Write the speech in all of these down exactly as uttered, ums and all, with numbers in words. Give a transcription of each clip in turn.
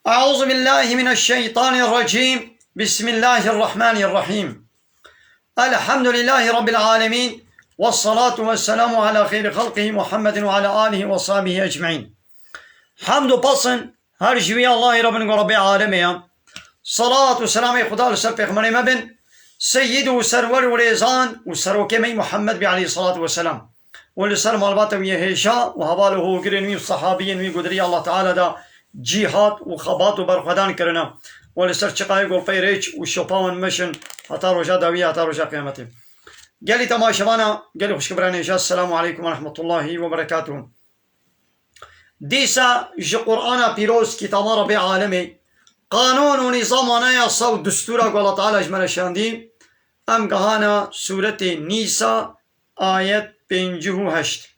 أعوذ بالله من الشيطان الرجيم. بسم الله الرحمن الرحيم. الحمد لله رب العالمين. والصلاة والسلام على خير خلقه محمد وعلى آله وصحبه أجمعين. Hamd û pasn her ji wî Allahê re bin ku Rebbê alemê ye. Salat û selamê Xuda li ser pêxemberê me bin, seyyid û serwer û rêzan û serokê me Muhammed bî aleyhissalatu vesselam. û li ser malbata wî yê hêja û heval û hogirên wî û sehabiyên wî ku di rêya Allah Teala de cîhat û xebat û berxwedan kirine û li ser çiqayê golpeyê rêç û şopa wan meşin heta roja dawiyê, heta roja qiyametê. Gelî temaşevana, gelî xwişk û birayên hêja, Esselamu aleykum ve rahmetullahi ve berekatuhu. Dîsa ji Qur'ana pîroz, kitaba Rebbê alemê, qanûn û nîzama anayasa û distûra ku Allah Teala ji me re şandî, em gihana sûretê Nîsa, ayet pêncî û heşt.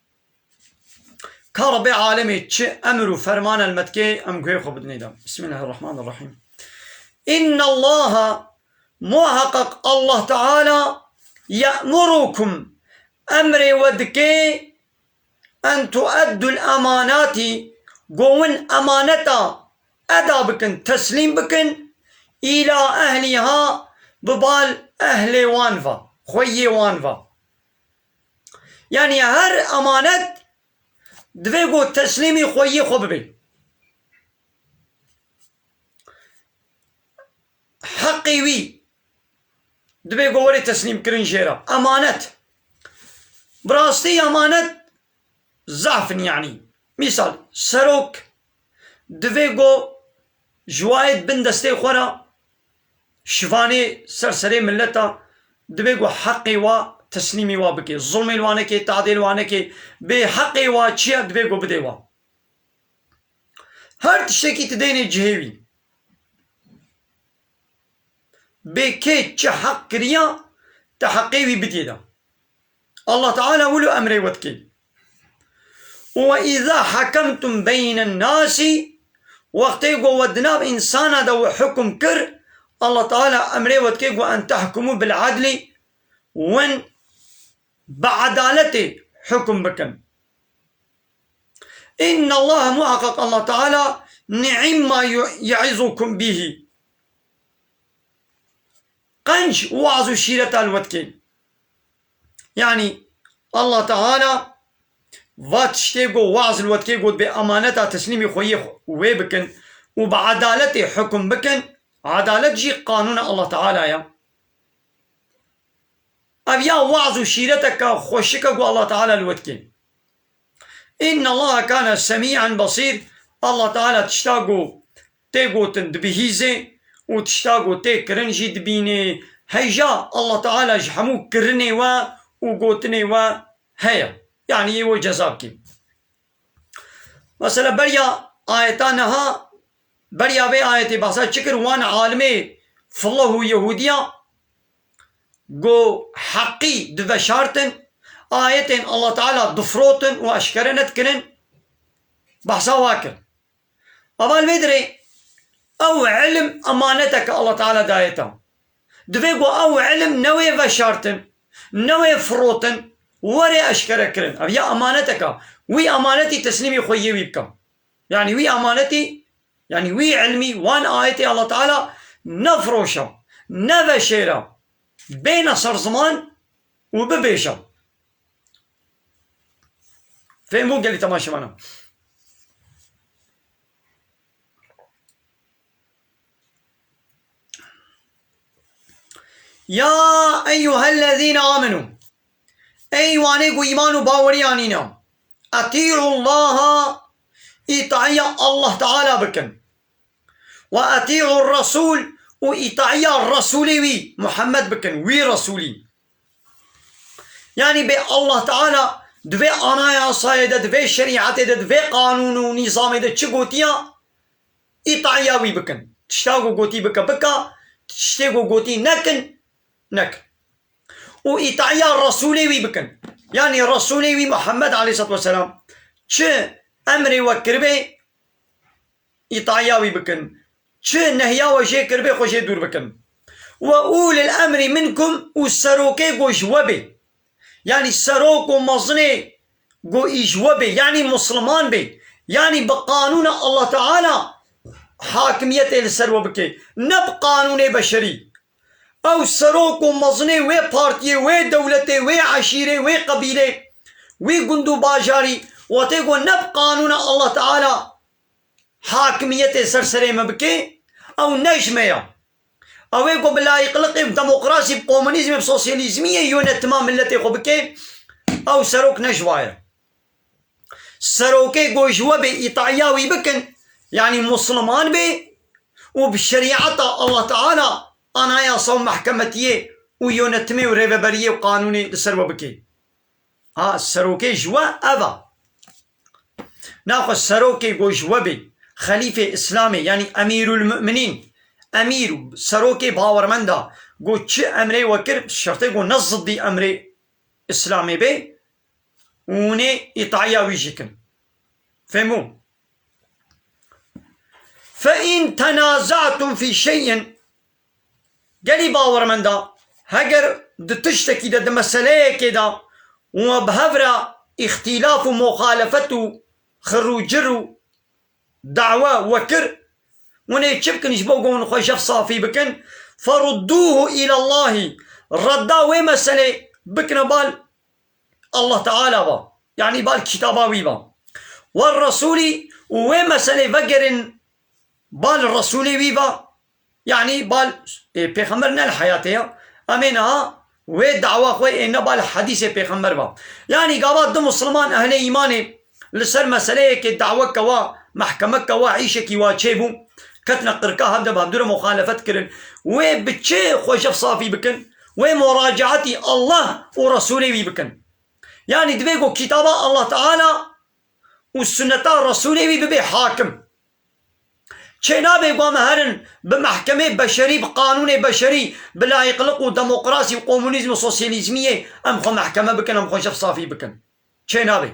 Ka Rebbê alemê çi emir û ferman el me dike, em guhê xwe bidinê de. Bismillahirrahmanirrahîm. Innallaha, muheqeq Allah Teala, ye'murukum, emrê we dike, en tueddul emanati, go win emaneta eda bikin, teslîm bikin, îla ehliha, bi bal ehlê wan ve, xweyê wan ve. Yanî her emanet divê ku teslîmî xweyê xwe bibe. Heqê wî divê ku were teslîmkirin jê re. Emanet. Bi rastî emanet zaf in yanî. Mîsal, serok divê ku ji wayê bin destê xwe re şivanê ser serê milleta, divê ku heqê wa teslîmî wa bike. Zulmê li wa neke, tadê li wa neke. Bê heqê wa çi ye, divê ku bidê wa. Her tiştekî tu dênê cihê wî. Bê kê çi heq kiriya, te heqê wî bidiyê de. Allah Teala wilo emrê we dike. Û we îza hekemtum beynen nasi, wextê ku we di nav însana de we hukum kir, Allah Teala emrê we dike ku en tehkumu bil adli, win bi edaletê hukum bikin. Inna Allah, muheqeq Allah Teala, ni'imma yu-, ye'izukum bihi. Qenc, waz û şîreta li we dike. Yanî Allah Teala va tiştê got, waz li we dike, got bê emaneta teslîmî xweyê xwe wê bikin û bi edaletê hukum bikin. Edalet jî qanûna Allah Teala ye. Ev ya waz û şîreteke xweşik e ku Allah Teala li we dike. Inna Allaha kana semî'an basîr. Allah Teala tişta ku tê gotin dibihîze û tişta ku tê kirin jî dibîne. Hêja Allah Teala ji hemû kirinê we û gotinê we heye. Yanî yê we ceza bike. Mesela beriya ayeta niha, beriya vê ayetê behsa çi kir? Wan alimê fillah û Yehûdiya ku heqî diveşartin, ayetên Allah Teala difrotin û eşkere nedikirin, behsa wa kir. Ava li vê dirê ew ilim emaneteke Allah Teala daye te. Divê ku ew ilim newê veşartin, newê firotin, were eşkere kirin. Ev ya emaneteke. Wî emanetî teslîmî xweyê wî bike. Yanî wî emanetî, yanî wî ilmî, wan ayetê Allah Teala nefiroşe, neveşêre, bêne ser ziman û bibêje. Fêm bû gelî temaşevana. Ya eyyuhellezîne amenu. Ey wanê ku îman û bawerî anîne. Etî'ullaha, îtaiya Allah Teala bikin. Ve etî'ur Resûl, û îtaiya Resûlê wî, Muhammed bikin, wî Resûlî. Yanî bê Allah Teala di vê anayasayê de, di vê şerîetê de, di vê qanûn û nîzamê de çi gotiya, îtaiya wî bikin. Tişta ku gotî bike, bike, tiştê ku gotî nekin, nekin. Û îtaiya Resûlê wî bikin. Yanî Resûlê wî Muhammed aleyhisselatu vesselam çi emrê we kiribê, îtaiya wî bikin. Çi nehiya we jê kiribê, xwe jê dûr bikin. Ve ulil emrî minkum, û serokê ku ji we bê. Yanî serok û mezinê ku î ji we bê. Yanî misliman bê. Yanî bi qanûna Allah Teala hakimiyetê li ser we bike, ne bi qanûnê beşerî. Ew serok û mezinê wê partiyê, wê dewletê, wê eşîrê, wê qebîlê, wî gund û bajarî, wextê ku ne bi qanûna Allah Teala hakimiyetê ser serê me bike, ew ne ji me ya. Ew ê ku bi layîqliqê, bi demokrasî, bi komunîzmê, bi sosyalîzmiyê yönetima milletê xwe bike, ew serok ne ji wa ye. Serokê ku ji we bê, îtaiya wî bikin, yanî musliman bê û bi şerîeta Allah Teala, anayasa û mehkemetiyê û yönetimê û rêveberiyê û qanûnê li ser we bike. Ha, serokê ji we ev e. Naxwe serokê ku ji we bê, xelîfê Îslamê, yanî Emîrul Mu'minîn, emîr, serokê bawermenda, ku çi emrê we kir, şertê ku ne ziddî emrê Îslamê bê, û hûnê îtaiya wî jî kin. Fehmû? Fe in tenazatum fî şey'in, gelî bawermenda, heger di tiştekî de, di meseleyekê de, û we bi hev re îxtîlaf û muxalefet û xir û cir û dawa we kir, hûn ê çi bikin ji bo ku hûn xwe jev safî bikin? Ferudduhu îlallahî. Redda wê meselê bikine bal Allah Teala ve. Yanî bal kitaba wî ve. Ve Resûlî, û wê meselê vegerin bal Resûlê wî ve. Yanî bal, e, pêxember ne li heyatê ya. Em ê niha wê dawa xwe ê ne bal hedîsê pêxember ve. Yanî gava du musliman ehlê îmanê li ser meseleyekê daweke wa, mehkemeke wa, îşekî wa çêbû, ketine qirka hev de, bi hevdû re muxalefet kirin. Wê bi çi xwe jev safî bikin? Wê muracaetî Allah û Resûlê wî bikin. Yanî divê ku kitaba Allah Teala û sunneta Resûlê wî bibe hakim. Çê nabe ku em herin bi mehkemê beşerî, bi qanûnê beşerî, bi layîqliq û demokrasî û komunîzm û sosyalîzmiyê em xwe mehkeme bikin, em xwe jev safî bikin. Çê nabe.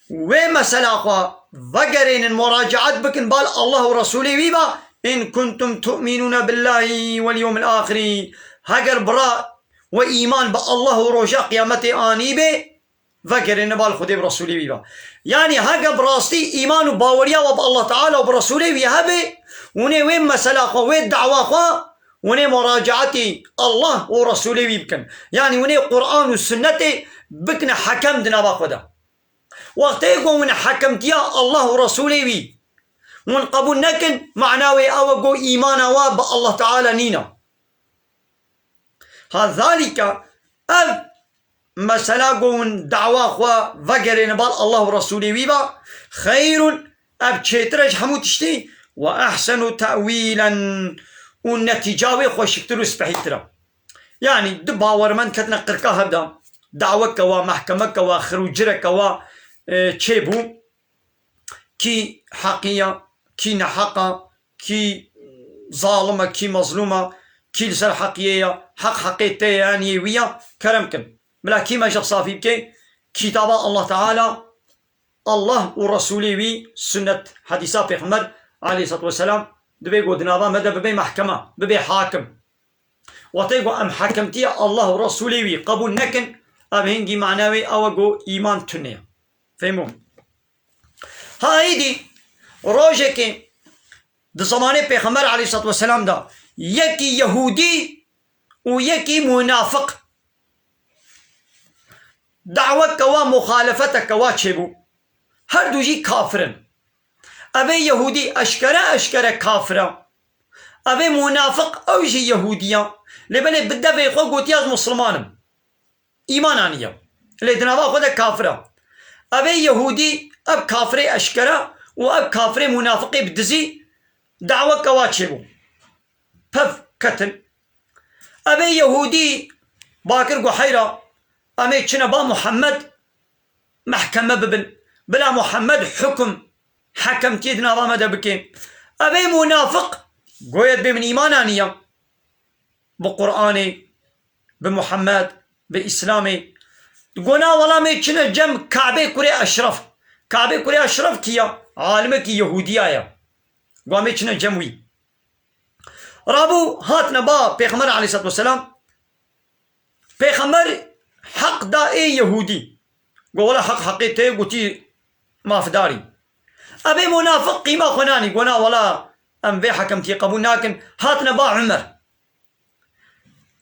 Wê mesela xwe vegerênin, muracaet bikin bal Allah û Resûlê wî ve, in kuntum tu'minûne billahî wel yewmil axirî. Heger bira we îman bi Allah û roja qiyametê anîbê, vegerêne bal Xwedê bi Resûlê wî ve. Yanî heke bi rastî îman û baweriya we bi Allah Teala û bi Resûlê wî hebe, hûn ê wê mesela xwe, wê dawa xwe, hûn ê muracaetî Allah û Resûlê wî bikin. Yanî hûn ê Quran û sunnetê bikine hekem di nava xwe de. Wextê ku hûn hekemtiya Allah û Resûlê wî hûn qebûl nekin, mana wê ew e ku îmana we bi Allah Teala nîne. Ha zalîke, ev mesela ku hûn dawa xwe vegerêne bal Allah û Resûlê wî ve, xeyrun, ev çêtir e ji hemû tiştî, we ehsenu te'wîlen, û netîca wê xweşiktir û spehîtir e. Yanî du bawermend ketine qirka hev de, daweke wa, mehkemeke wa, xir û cireke wa, e, çêbû. Kî heqî ya, kî neheq a, kî zalim e, kî mezlûm e, kî li ser heqiyê ya, heq heqê te ye yan yê wî ya, kerem kin. Bila kî me jev safî bike? Kitaba Allah Teala, Allah û Resûlê wî, sunnet, hedîsa Pêxember aleyhisselatu vesselam, divê ku di nava me de bibe mehkeme, bibe hakim. Wextê ku em hekimtiya Allah û Resûlê wî qebûl nekin, ev hingî mana wê ew e ku îman tune ye. Fehmû? Ha êdî rojekê di zemanê Pêxember aleyhisselatu vesselam de yekî Yehûdî û yekî munafiq daweke wa, muxalefeteke wa çêbû. Her du jî kafir in. Evê Yehûdî eşkere eşkere kafir e. Evê munafiq ew jî Yehûdî ye. Lê belê bi devê xwe gotiya ez Musliman im. Îman aniye. Lê di nava xwe de kafir e. Evê Yehûdî, ev kafirê eşkere û ev kafirê munafiqê bi dizî daweke wa çêbû. Pev ketin. Evê Yehûdî ba kir ku heyra, em ê çine ba Muhammed mehkeme bibin. Bila Muhammed hukum, hekemtiyê di nava me de bike. Evê munafiq goye dibê min îman aniye. Bi Qur'anê, bi Muhammed, bi Îslamê. Go na wela em ê çine cem Kabê kurê Eşref. Kabê kurê Eşref kî ya? Alimekî Yehûdiya ya. Go em ê çine cem wî. Rabû hatine ba Pêxember aleyhisselatu vesselam. Pêxember heq da ê Yehûdî. Go wela heq heqê te ye, gotî mafdarî. Evê munafiq qîma xwe nanî, go na wela em vê hekemtiyê qebûl nakin, hatine ba Umer.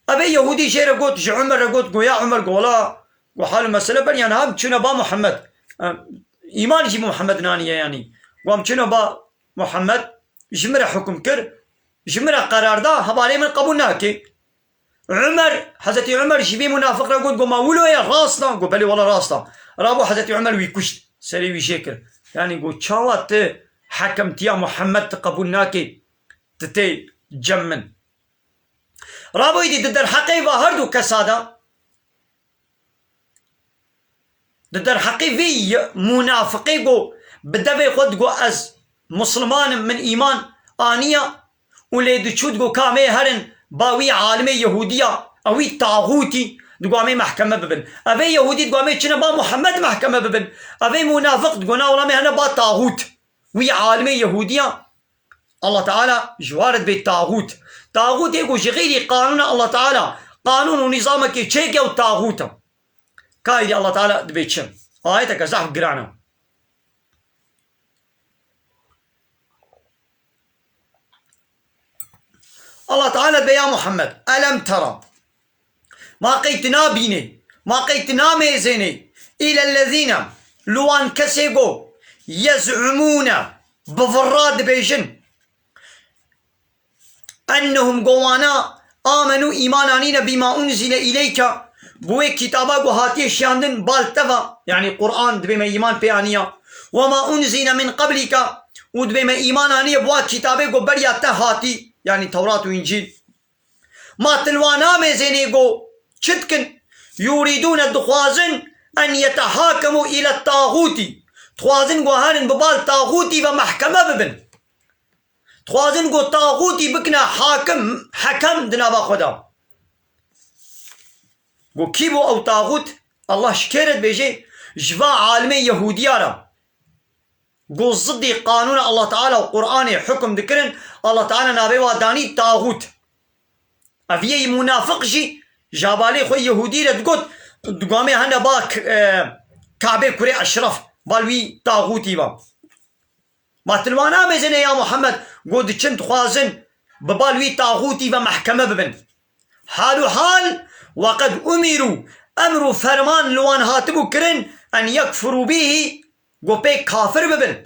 Evê Yehûdî jê re got, ji Umer re got, go ya Umer, go wela, go hal û mesele ber, yanî em çûne ba Muhammed. Em, îman jî Muhammed naniye yanî. Go em çûne ba Muhammed, ji min re hukm kir, ji min re qerar da, hevalê min qebûl nake. Umer, Hezretî Umer jî vê munafiq re got, go ma wilo ye, rast e? Go belê wela rast e. Rabo Hezretî Umer wî kuşt, serê wî jê kir. Yanî go çawa tu hekemtiya Muhammed tu qebûl nakî, tu tê cem min? Rabo îdî di derheqê va her du kesa de, di derheqê vê ye-, munafiqê go bi devê xwe digo ez Musliman im, min îman aniya û lê diçû digo ka em ê herin ba wî alimê Yehûdiya, ew wî taxûtî, digo em ê mehkeme bibin. Evê Yehûdî digo em ê çine ba Muhammed mehkeme bibin. Evê munafiq digo na wela em ê hene ba taxût. Wî alimê Yehûdiya, Allah Teala ji wa re dibê taxût. Taxût yê ku ji xêrî qanûna Allah Teala, qanûn û nîzamekê çêke ew taxût e. Ka êdî Allah Teala dibê çi? Ayeteke zehf giran e. Allah Teala dibê ya Muhammed, elem tera. Ma qey tu nabînê, ma qey tu namêzênê, îlellezîne, li wan kesê go, yez'umûne, bi virra dibêjin, ennehum, go wana, amenû, îman anîne, bîma unzîle îleyke, bi wê kitaba go hatiye şiyandin bal te ve, yanî Qur'an, dibê me îman pê aniya, we ma unzîle min qeblîke, û dibê me îman aniye bi wa kitabê go beriya te hatî, yanî Tewrat û Încîl. Ma tu li wan namêzênê go çi dikin? Yurîdûne, dixwazin, en yetehakemû île taxûtî. Dixwazin go herin bi bal taxûtî ve mehkeme bibin. Dixwazin go taxûtî bikine hakim, hekem di nava xwe de. Go kî bû ew taxût? Allah ji kê re dibêje? Ji va alimê Yehûdiya re. Ku zidî qanûna Allah Teala û Qur'anê hukm dikirin, Allah Teala navê wa danî taxût. Ev yê munafiq jî ji hevalê xwe Yehûdî re digot, digo em ê hene ba k-, e, Kabê kurê Eşref, bal wî taxûtî ve. Ma tu li wan namêzênê ya Muhammed, go diçin dixwazin bi bal wî taxûtî ve mehkeme bibin. Hal û hal, weqed umîrû, emr û ferman li wan hatibû kirin, en yekfirû bîhî, go pê kafir bibin.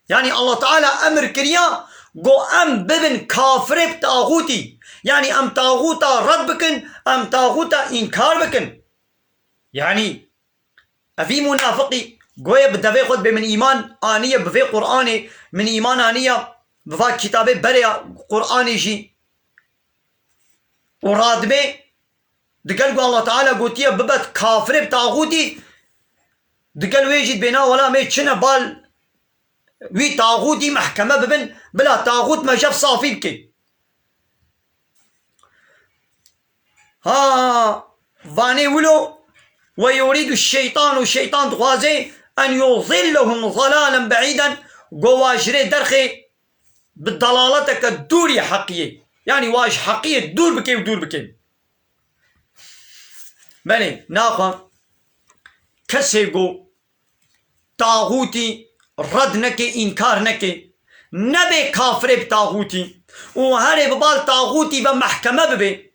Yanî Allah Teala emir kiriya, go em bibin kafirê bi taxûtî. Yanî em taxûta red bikin, em taxûta înkar bikin. Yanî evî munafiqî goye bi devê xwe dibê min îman aniye bi vê Qur'anê, min îman aniya bi va kitabê berê ya Qur'anê jî. Û radibê, digel ku Allah Teala gotiye bibe kafirê bi taxûtî, digel wê jî dibêna wela em ê çine bal wî taxûtî mehkeme bibin, bila taxût me jev safî bike. Ha, vanê wilo, we yurîdu şeytan û şeytan dixwaze en yuzillehum zalalen be'îden, go wa ji rê derxê bi dalaleteke dûrî heqiyê. Yanî wa ji heqiyê dûr bike û dûr bike. Belê, naxwe kesê go taxûtî red neke, înkar neke, nebe kafirê bi taxûtî û herê bi bal taxûtî ve mehkeme bibe,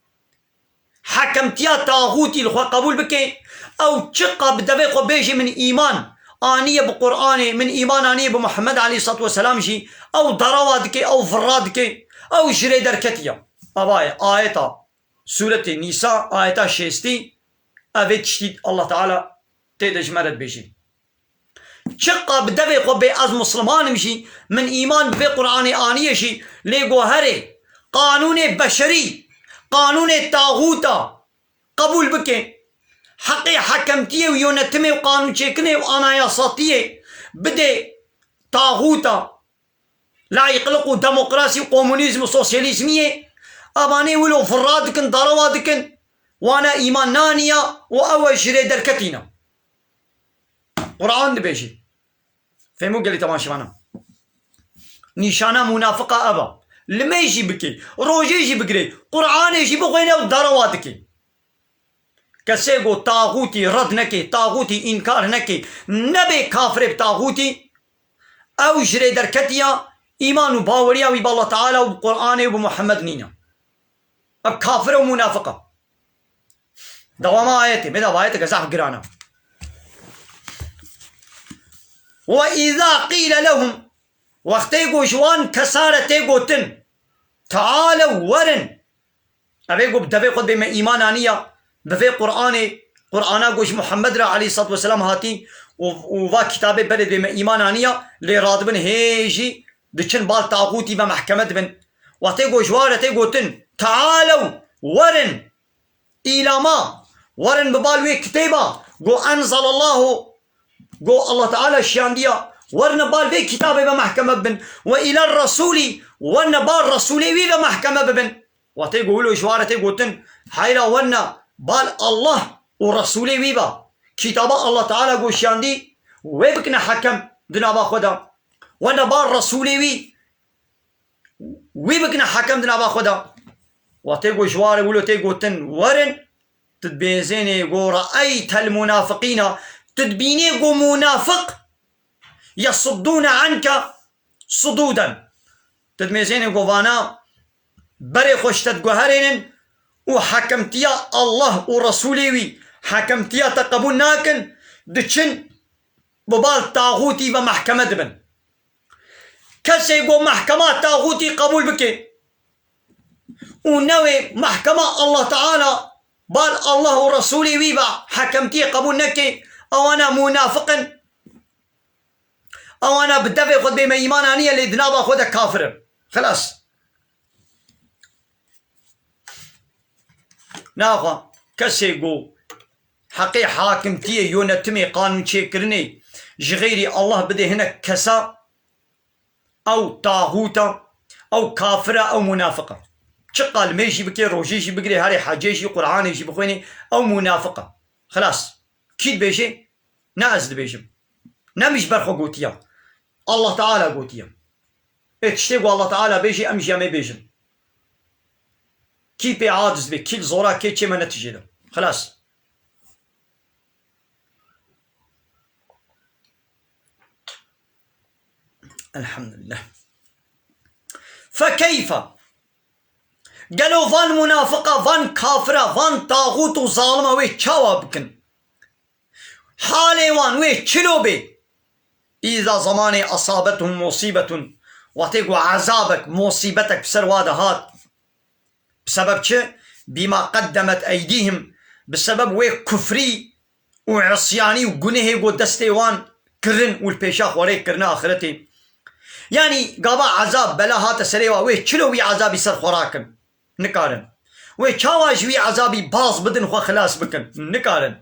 hekemtiya taxûtî li xwe qebûl bike, ew çiqa bi devê xwe bêje min îman aniye bi Qur'anê, min îman aniye bi Muhammed aleyhisselatu vesselam jî, ew derewa dike, ew virra dike, ew ji rê derketiye. Ava ye, ayeta Sûretê Nîsa, ayeta şêstî, ev ê tiştî Allah Teala tê de ji me re dibêje. Çiqa bi devê xwe bê ez Musliman im jî, min îman bi vê Qur'anê aniye jî, lê go herê qanûnê beşerî, qanûnê taxûta qebûl bike, heqê hekemtiyê û yonetimê û qanûnçêkinê û anayasatiyê bidê taxûta, layîqlik û demokrasî û komunîzm û sosyalîzmiyê, evanê wilo virra dikin, derewa dikin, wana îman naniya û ew e ji rê derketîne. Qur'an dibêjî. Fêmû gelî temaşevana. Nîşana munafiqa ev e. Limê jî bikê, rojê jî bigirê, Qur'anê jî bixwêne û derewa dikê. Kesê go taxûtî red neke, taxûtî înkar neke, nebe kafirê bi taxûtî, Ew ji rê derketiya îman û baweriya wî bi Allah Teala û bi Qur'anê û bi Muhammed nîne. Ev kafir e û munafiq e. Dewama ayetê, bê dava ayeteke zehf giran e. Ve izâ qîle lehum, wextê ku ji wan kesa re tê gotin, tealew, werin. Ev ê ku bi devê xwe dibê me îman aniya, bi vê Qur'anê, Qur'ana ku ji Muhammed re aleyhissalatu vesselam hatî û, û va kitabê berê dibê me îman aniya, lê radibin hê jî diçin bal taxûtî ve mehkeme dibin. Wextê ku ji wan re tê gotin, tealew, werin, îlama, werin bi bal wê kitêba, go enzelallahu, go Allah Teala şiyandiya, werine bal vê kitabê ve mehkeme bibin. Ve îler resûlî, werine bal Resûlê wî ve mehkeme bibin. Wextê go wilo ji wan re tê gotin, heyra werine bal Allah û Resûlê wî ve. Kitaba Allah Teala go şiyandî, wê bikine hekem di nava xwe de. Werine bal Resûlê wî, wî bikine hekem di nava xwe de. Wextê ku ji wan re wilo tê gotin, werin, tu dibêzênê ku re'eytel munafiqîna, tu dibînê ku munafiq yasuddûne anke sudûden. Tu dibêzênê ku vana berê xwe ji te diguherênin û hekimtiya Allah û Resûlê wî, hekimtiya te qebûl nakin, diçin bi bal taxûtî ve mehkeme dibin. Kesê ku mehkema taxûtî qebûl bike û newê mehkema Allah Teala bal Allah û Resûlê wî ve hekemtiyê qebûl neke, ewana munafiq in. Ewana bi devê xwe dibê me îman aniye, lê di nava xwe de kafir in. Xilas. Naxwe kesê ku heqê hakimtiyê, yonetimê, qanûnçêkirinê ji xeyrî Allah bidê hinek kesa, ew taxût e, ew kafir e, ew munafiq e. Çiqa limê jî bikê, rojê jî bigirê, herê hecê jî, Qur'anê jî bixwênê, ew munafiq e. Xilas. Kî dibêjê? Ne ez dibêjim. Ne min ji ber xwe gotiya. Allah Teala gotiye. Ê tiştê ku Allah Teala bêjî, em jî em ê bêjin. Kî pê aciz be, kî li zora kê çê me netijê de. Xilas. Elhamdülillah. Fekeyfe. Gelo van munafiqa, van kafira, van taxût û zalima wê çawa bikin? Halê wan wê çilo bê? Îza zemanê esabethum musîbetun, wextê ku ezabek, musîbetek bi ser wa de hat. Bi sebeb çi? Bîma qeddemet eydîhim, bi sebeb wê kufrî û isyanî û gunehê ku destê wan kirin û li pêşa xwe rê kirine axretê. Yanî gava ezab, bela hate serê wa, wê çilo wî ezabî ser xwe rakin? Nikarin. Wê çawa ji wî ezabî baz bidin, xwe xilas bikin? Nikarin.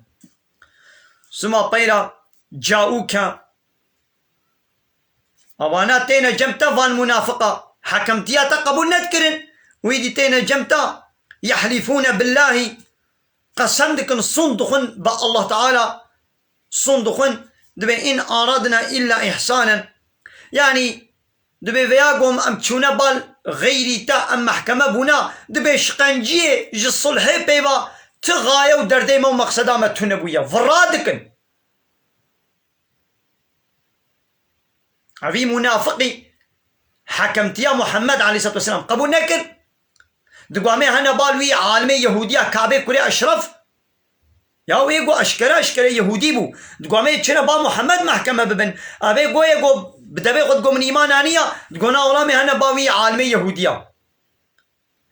Sima peyra caûke, avana têne cem te, van munafiqa, hekimtiya te qebûl nedikirin. Wî dî têne cem te, yehlîfûne billahî, qesem dikin, sûnd dixwin bi Allah Teala, sûnd dixwin, dibê in aradna illa ihsanen. Yanî, dibê veya gom em çûne bal xeyrî te, em mehkeme bûna, dibê şiqenciyê ji sulhê pêva ti xaye û derdê me û mexseda me tune bûye. Vira dikin. Evî munafiqî hekemtiya Muhammed aleyhisselatu vesselam qebûl nekir. Digwa me hene bal wî alimê Yehûdiya Kabê kurê Eşref. Ya wê go eşkere eşkere Yehûdî bû. Digwa me çine ba Muhammed mehkeme bibin. Evê goyê go bi devê xwe digo min îman aniya. Digona ola me hene ba wî alimê Yehûdiya.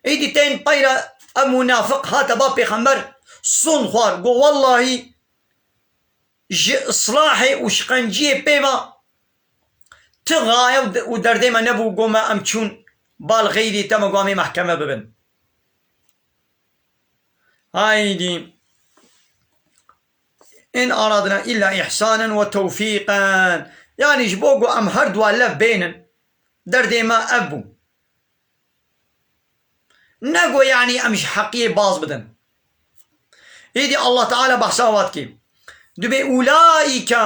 Êdî tên peyre ev munafiq hate ba pêxember, sûn xwar, go, wellahî ji islahê û şiqenciyê pê ve ti xaye û de-, û derdê me nebû, go me em çûn bal xeyrî te, me go em ê mehkeme bibin. Haydî. In aradna illa ihsanen ve tewfîqen. Yanî ji bo ku em her dua lev bênin, derdê me ev bû. Ne ku, yanî, em ji heqiyê baz bidin. Êdî Allah Teala behsa wa dikê. Dibê ulaîke,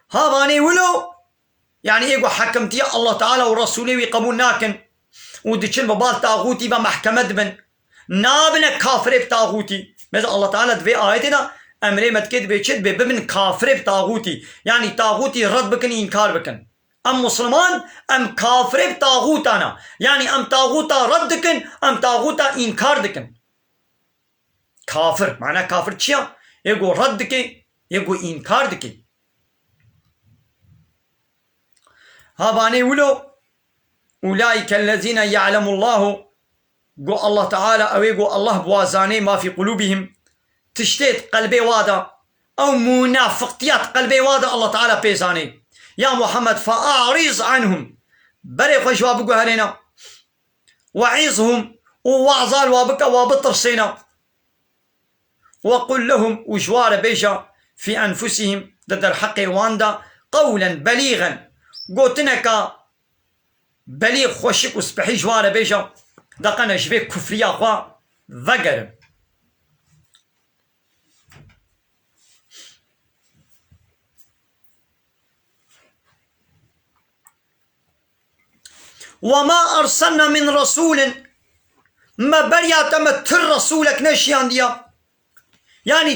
havanê wilo, yanî ê ku hekimtiya Allah Teala û Resûlê wî qebûl nakin û diçin bi bal taxûtî ve mehkeme dibin, nabine kafirê bi taxûtî. Mesela Allah Teala di vê ayetê de emrê me dike, dibê çi? Dibê bibin kafirê bi taxûtî. Yanî taxûtî red bikin, înkar bikin. Em Musliman, em kafirê bi taxûta ne. Yanî em taxûta red dikin, em taxûta înkar dikin. Kafir, mana kafir çi ya? Yê ku red dike, yê ku înkar dike. Ha vanê wilo, "Ulaîke ellezîne ya'lemullahu", got Allah Teala, ew ê got Allah bi wa zanê, "ma fî qulûbihim", tiştê di qelbê wa de, ew munafiqtiya di qelbê wa de Allah Teala pê zanê. Ya Muhammed, "fe'arîz anhum", berê xwe ji wa biguherêne. "We'îzhum", û waza li wa bike, wa bitirsêne. "Wequl lehum", û ji wa re bêje, "fî enfusihim", di derheqê wan de, "qewlen belîgen", gotineka belîg, xweşik û spehî ji wa re bêje, deqene ji vê kufriya xwe vegerin. "Ve ma erselna min resûlin", me beriya te me ti resûlek neşiyandiya. Yanî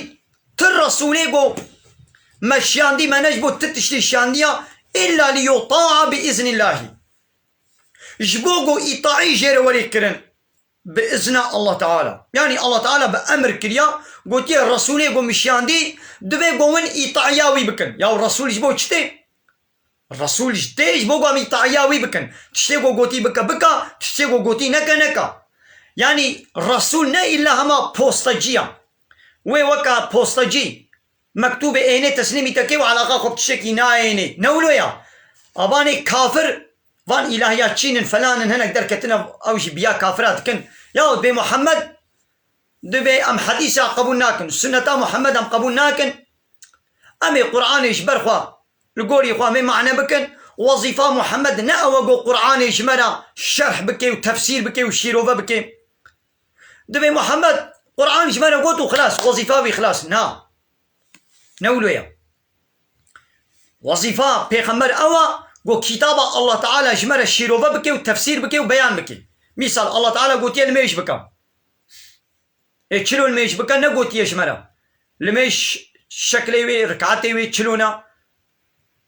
ti resûlê ku me şiyandî, me ne ji bo ti tiştî şiyandiya, "illa li yuta'a bi iznillahî". Ji bo ku îtaî jê re werê kirin. Bi izna Allah Teala. Yanî Allah Teala bi emir kiriya, gotiye, "Resûlê ku min şiyandî, divê ku win îtaiya wî bikin." Ya Resûl ji bo çi tê? Resûl ji tê ji bo ku em îtaiya wî bikin. Tiştê ku gotî bike, bike, tiştê ku gotî neke, neke. Yanî Resûl ne îlla hema postacî ya. Wê weka postacî mektûbê ênê teslîmî te kê û eleqa xwe bi tiştekî nayênê. Ne wilo ya. Abanê kafir, van îlahiya çîn in, felan in, hinek derketine, ew jî biya kafira dikin. Yahut bê Muhammed, divê em hedîsa qebûl nakin, sunneta Muhammed em qebûl nakin. Em ê Qur'anê ji ber xwe, li gorî xwe em ê mane bikin. Wezîfa Muhammed ne ew e ku Qur'anê ji me re şerh bike û tefsîr bike û şîrove bike. Divê Muhammed Qur'an ji me re got û xilas, wezîfa wî xilas. Na. Ne wilo ye. Wezîfa pêxember ew e ku kitaba Allah Teala ji me re şîrove bike û tefsîr bike û beyan bike. Mîsal, Allah Teala gotiye limêj bike. Ê çilo limêj bike negotiye ji me re. Limêj şeklê wê, rikatê wê çilo ne.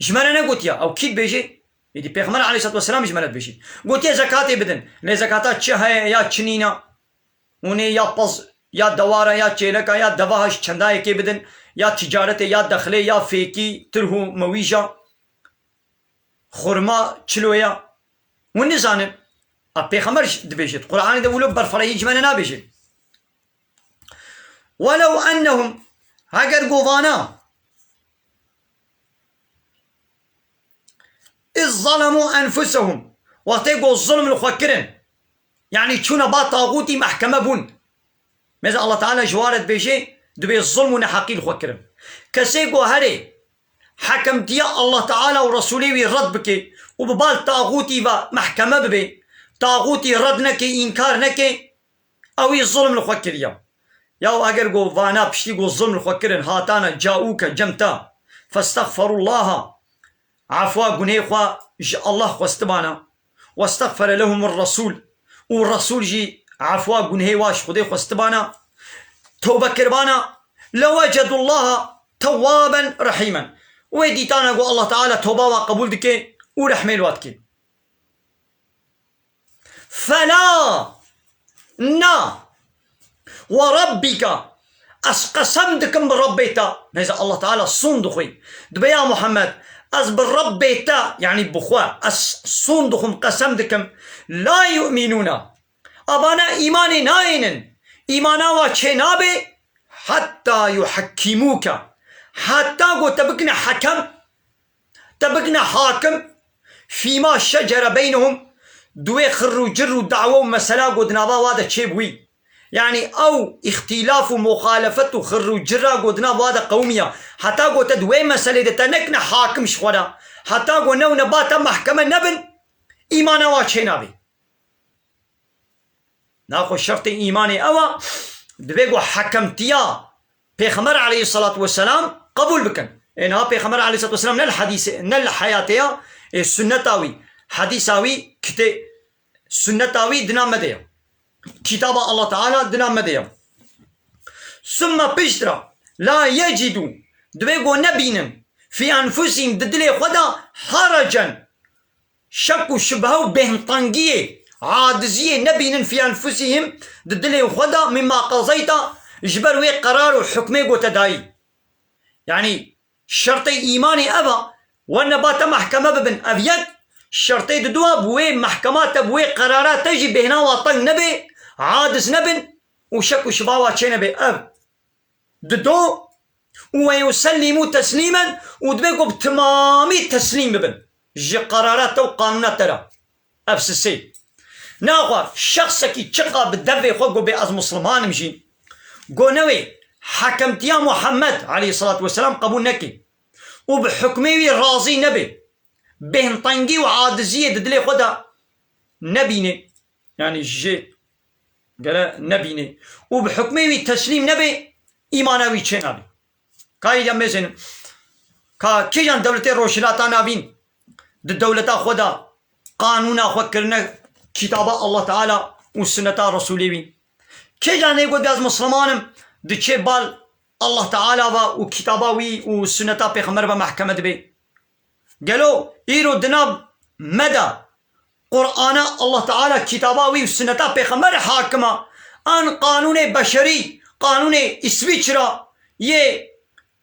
Ji me re negotiye. Ew kî dibêje? Êdî Pêxember aleyhisselatu vesselam ji me re dibêje. Gotiye zekatê bidin. Lê zekata çi heye ya çi nîne? Hûn ê ya pez, ya dewara, ya çêleka, ya deva ha ji çendayekê bidin, ya ticaretê, ya dexlê, ya fêkî, tirh û mewîja, xurma, çiloya. Hûn nizanin. A, Pêxember jî dibêjit. Qur'anê de wilo berfirehî ji me re nabêje. "Welew ennehum", heger govana "iz zalemû enfusehum", wextê ku zulm li xwe kirin, yanî çûne ba taxûtî, mehkeme bûn. Mêze Allah Teala ji wan re dibêje, dibê zulm û neheqî li xwe kirin. Kesê ku herê hekimtiya Allah Teala û Resûlê wî red bike û bi bal taxûtî ve mehkeme bibe, taxûtî red neke, înkar neke, ewî zulm li xwe kiriye. Ya eger ku vana piştî ku zulm li xwe kirin hatane caûke cem te, festexferullaha, efwa gunê xwe ji Allah xwestibana, westexfere lehumur resûl, û Resûl jî efwa gunhê wa ji Xwedê xwestibana, tewbe kiribana, lewecedullaha tewwaben rehîmen. Wê dîtana ku Allah Teala tewba wa qebûl dike û rehmê li wa dike. Fela, na, we Rebbîka, ez qesem dikim bi Rebbê te. Mêze Allah Teala sûn dixwî. Dibê ya Muhammed, ez bi Rebbê te, yanî bi xwe, ez sûn dixwim, qesem dikim. La yu'minûne. Abana îmanê nayênin. Îmana wa çê nabe, hetta yuhekkîmûke. Heta ku te bikine hekem, te bikine hakim, fîma şecere beynehum, di wê xirr û cir û dawa û mesela ku di nava wa de çêbûyî. Yanî ew îxtîlaf û muxalefet û xirr û cira ku di nav wa de qewimiya. Heta ku te di wê meselê de te nekine hakim ji xwe re. Heta ku ne û ne ba te mehkeme nebin, îmana wa çênabê. Naxwe şertê îmanê ew e, divê ku hekemtiya Pêxember aleyhisselatu vesselam qebûl bikin. Ê niha Pêxember aleyhisselatu vesselam ne li hedîsê, ne li heyatê ya, ê sunneta wî, hedîsa wî, kitê-, sunneta wî dina me de ye. Kitaba Allah Teala dina me de ye. Sümme piştre, la yecidû, divê ku nebînin, fî enfusîm, di dilê xwe de, harecen, şek û şibhe û bêhntengiyê, aciziyê nebînin fî enfusîhim, di dilê xwe de, mîma qezeyta, ji ber wê qerar û hukmê ku te dayî. Yanî şertê îmanê ev e, werne ba te mehkeme bibin. Ev yek, şertê didua bi wê mehkema te, bi wê qerara te jî bêhna wa teng nebe, aciz nebin û şek û şiba wa çênebe. Ev dido û we yusellîmû teslîmen û dibe ku bi timamî teslîm bibin ji qerara te û qanûna te re. Ev sisê. Naxwe şexsekî çiqa bi devê xwe go bê ez Musliman im jî, go newê hekemtiya Muhammed aleyhissalatu vesselam qebûl neke û bi hukmê wî razî nebe, bêhntengî û aciziyê di dilê xwe de nebîne, yanî jê gere nebîne û bi hukmê wî teslîm nebe, îmana wî çênabe. Ka îca mêzin, ka kîjan dewletê Rojhilata Navîn di dewleta xwe de qanûna xwe kirine kitaba Allah Teala û sunneta Resûlê wî? Kîjan ê got ez Musliman im, diçe bal Allah Teala ve û kitaba wî û sunneta Pêxember ve mehkeme dibe? Gelo îro di nav me de Qur'ana Allah Teala, kitaba wî û sunneta Pêxember hakim e. An qanûnê beşerî, qanûnê Îsvîçra, yê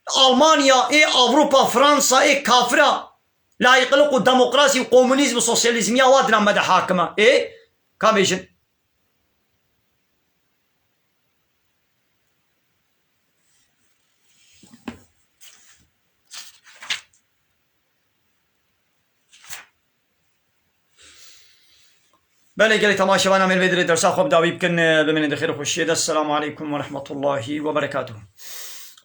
Almanya, ê Avrupa, Fransa, ê kafira, layîqliq û demokrasî û komunîzm û sosyalîzmiya wa di nav me de hakim e. Ê, ka bêjin. Belê, gelek temaşevana me li vê derê dersa xwe bi dawî bikin, bimînin di xêr û xweşiyê de. Esselamu aleykum ve rahmetullahi ve berekatuhu.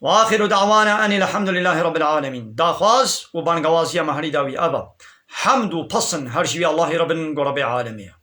Ve axiru da'wana enil hamdülillahi rabbil alemin. Daxwaz û bangawaziya me herî dawî ev e. Hemd û pesn her ji wî Allahê re bin, go Rebê alemê ye.